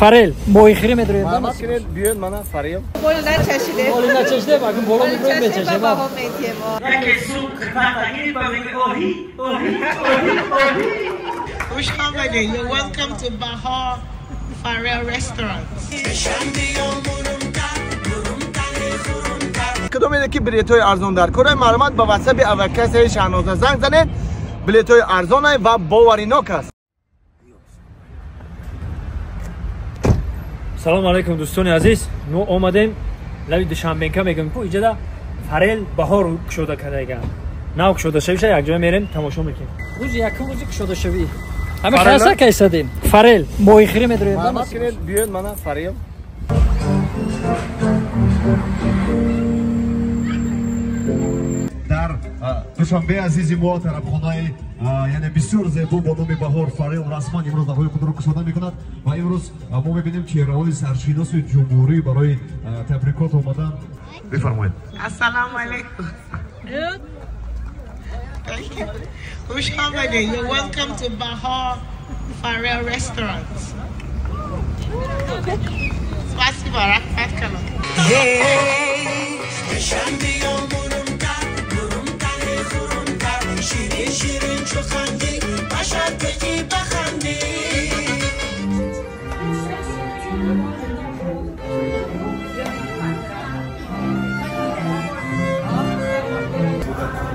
Форель моҳихӯрӣ медроед. Маълумот кунед, биёед мана форель. Боло начашиде. Боло начашиде, агар боло меброед мечашем. Хуш омадед. You're welcome to Bahar Farel Restaurant. Кадом ки билетҳои арзон дар кора, маълумот ба ватсапи авакасаи Шаҳноза занг занед. Билетҳои арзон ва боваринок аст. Салом алейкум дӯстони азиз. Мо омадем лаби Душанбенка, мегӯем ку иҷода Форель Баҳор кушода кардаган. Нав кушода шавиша якҷоя мерем тамошо мекунем. Рӯзи якум рӯзи кушодашавӣ. Ҳама хаса кайсадем. Форель моҳихӯрӣ медроед. Маълумот кунед, биёед мана форель. Дар Душанбе азизи мо тарабхонаи яъне бисёр зебо бо номи Баҳор Форель расман имрӯз дарҳои худро кушода мекунад ва имрӯз мо мебинем чеҳраҳои саршиноси ҷумҳурӣ барои табрикот омаданд. Бифармоед. Ассалому алайкум. Хуш омадед. You're welcome to Bahar Farel Restaurant. Спасибо, рахмат калон.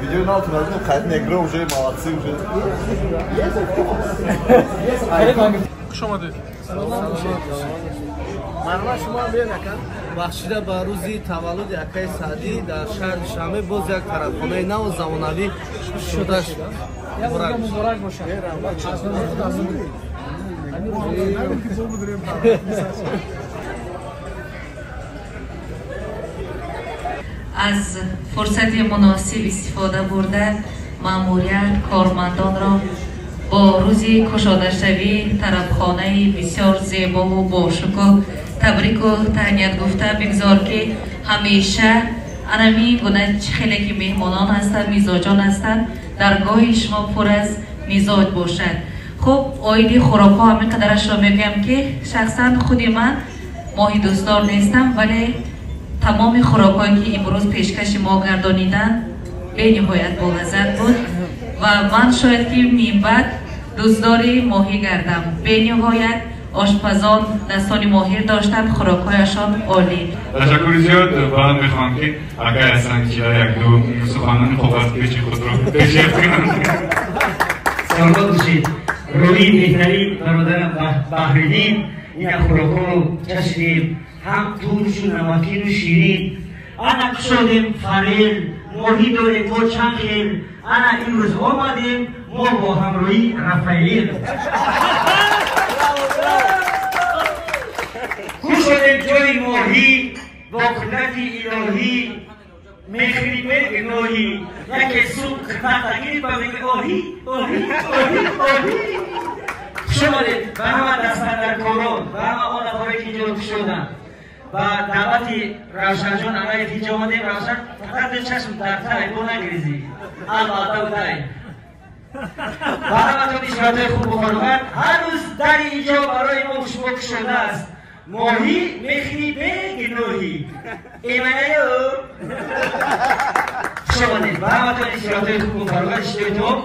Видео на утро, хайт негро уже молодцы уже. Хуш омадед. Марҳамат, шумо ҳам биёед ака. Бахшида ба рӯзи таваллуди акаи Саъдӣ дар шаҳри Душанбе боз як тарабхонаи наву замонавӣ шуда муборак бошад. Аз фурсати муносиб истифода бурда маъмурият кормандонро бо рӯзи кушодашавии тарабхонаи бисёр зебову бошукӯҳ табрику таҳният гуфта бигзор, ки ҳамеша анамин гуна хеле ки меҳмонон ҳастанд, мизоҷон ҳастанд, даргоҳи шумо пур аз мизоҷ бошад. Хуб, оиди хӯрокҳо ҳамин қадарашро мегӯям, ки шахсан худи ман моҳи дӯстдор нестам, вале тамоми хӯрокҳое ки имрӯз пешкаши мо гардониданд бениҳоят болаззат буд ва ман шояд ки минбаъд дӯстдори моҳӣ гардам. Бениҳоят ошпазон дастони моҳир доштанд, хӯрокҳояшон олӣ. Ташаккури зиёд. Баъд мехоҳам ки акай ҳасан чида як-ду суханони коғазпечи худро пешниҳод кунанд. Саломат бошед. Рӯи беҳтарин бародарам Баҳриддин, ина хӯрокҳоро чашидем, ҳам туршу намакину ширин. Ана кушодем форель, моҳӣ дорем мо чанд хел. Ана имрӯз омадем мо бо ҳамроҳи Рафаэл. Кушодем ҷои моҳӣ бо қудрати илоҳӣ, мехӯрӣ бегуноҳӣ. Яке субҳ хатагирӣ ба мегӯ оҳӣ, оҳӣ, оҳӣ, оҳӣ. Хуш омадед ба ҳама дастандаркорон, ба ҳама он нафаре ки инҷо кушоданд. Ба даъвати Равшанҷон Анаев инҷо омадем. Равшан, фақат ду чашм дар тай, бо нагиризӣ. Албатта тай. Ба ҳаматон ишоратҳои хуб бухорувад. Ҳанӯз дари инҷо барои мо шумо кушода аст. Моҳӣ мехӯрӣ бегуноҳӣ. Эманаё. Хуш омадед. Ба ҳаматон ишоратҳои хуб бухорувад. Иштиётон.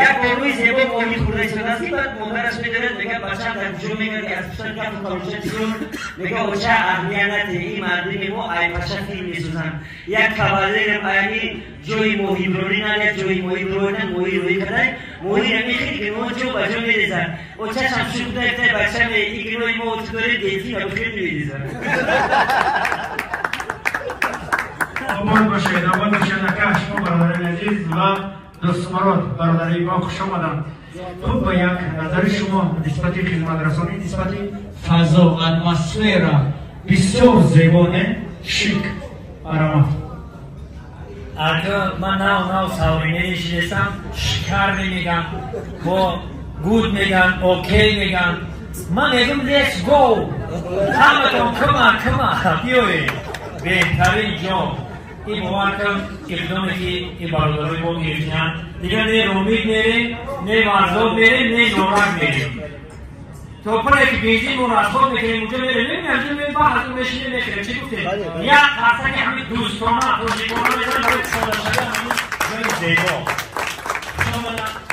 Як бонуи зебо моҳӣ хӯрда истодааст, ки баъд модараш медорад, мегӯяд бачам дар куҷо мегӯяд, ки аз пушта кафу тамоша бисёр, мегӯяд оча аҳмият ин мардуми мо айпаша филм месозанд. Як кавалерам аями ҷои моҳиброрӣ налия, ҷои моҳиброрӣ моҳӣ рӯӣ кардай, моҳиро мехӯрӣ, гиноҳ ҷо ба ҷо мерезад. Очашам шукр дай бачам, ин гиноҳи мо ту дорӣ, делфин бихӯр мерезад. Обод бошед, обод бошед ака, шумо бародарони азиз ва дӯстмурод бародари мо хуш омаданд. Хуб, ба як назари шумо нисбати хизматрасонӣ, нисбати фазо, атмосфера бисёр зебо, не? Шик. Марамат. Ака, ман нав нав савринеи шинесам, шикарне меган, бо гуд меган, окей меган. Ман мегум let's go. Ҳаматон кума кума биёед. Беҳтарин ҷо. Ин бовар кун, иқдоме ки ин бародарои мо гирифтанд, дигар не Ромид мерем, не Варзоб мерем, не Норак мерем. То пуле ки бензинмонро аз худ мекунем, унҷо мерем, мебинем, унҷо мерем, баъд аз он мешинем, мехӯрем. Чӣ гуфтем? Як қарсаки ҳамин дӯстона, тоҷикона мезанем барои кушодашавии ҳамин ҷои зебо. Шумо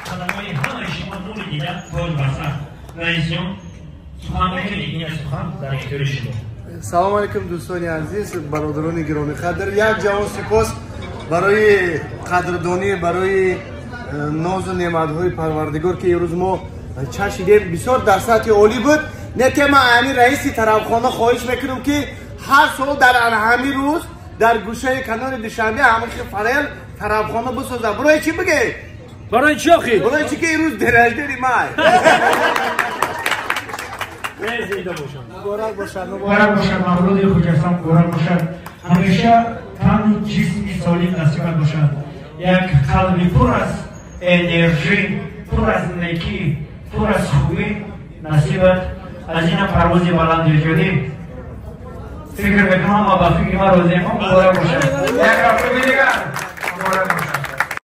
қадамҳои ҳамаи шумо нури дида, тоҷ бар сар. Раисҷон, сухан мекунед, ин сухан дар ихтиёри шумо. Салом алейкум, дӯстони азиз, бародарони гиромиқадр. Як ҷаҳон сипос барои қадрдонӣ, барои нозу неъматҳои Парвардигор, ки имрӯз мо чашидем. Бисёр дар сатҳи олӣ буд. Не ки ман ҳамин раиси тарабхона хоҳиш мекунам, ки ҳар сол дар ҳамин рӯз дар гӯшаи канори Душанбе ҳамин фарел тарабхона бисозад. Барои чӣ бигӯ? Барои чӣ охи? Барои чӣ ки имрӯз день рождения май. Зинда бошанд. Муборак бошад. Муборак бошад, мавлуди Хуҷастон муборак бошад. Ҳамеша тану ҷисми солим насибат бошад. Як қалби пур аз энержӣ, пур аз некӣ, пур аз хубӣ насибат. Аз ина парвози баланди ҷудӣ. Фикр мекунам, ма ба фикри ма розием. Муборак бошад. Як рафта.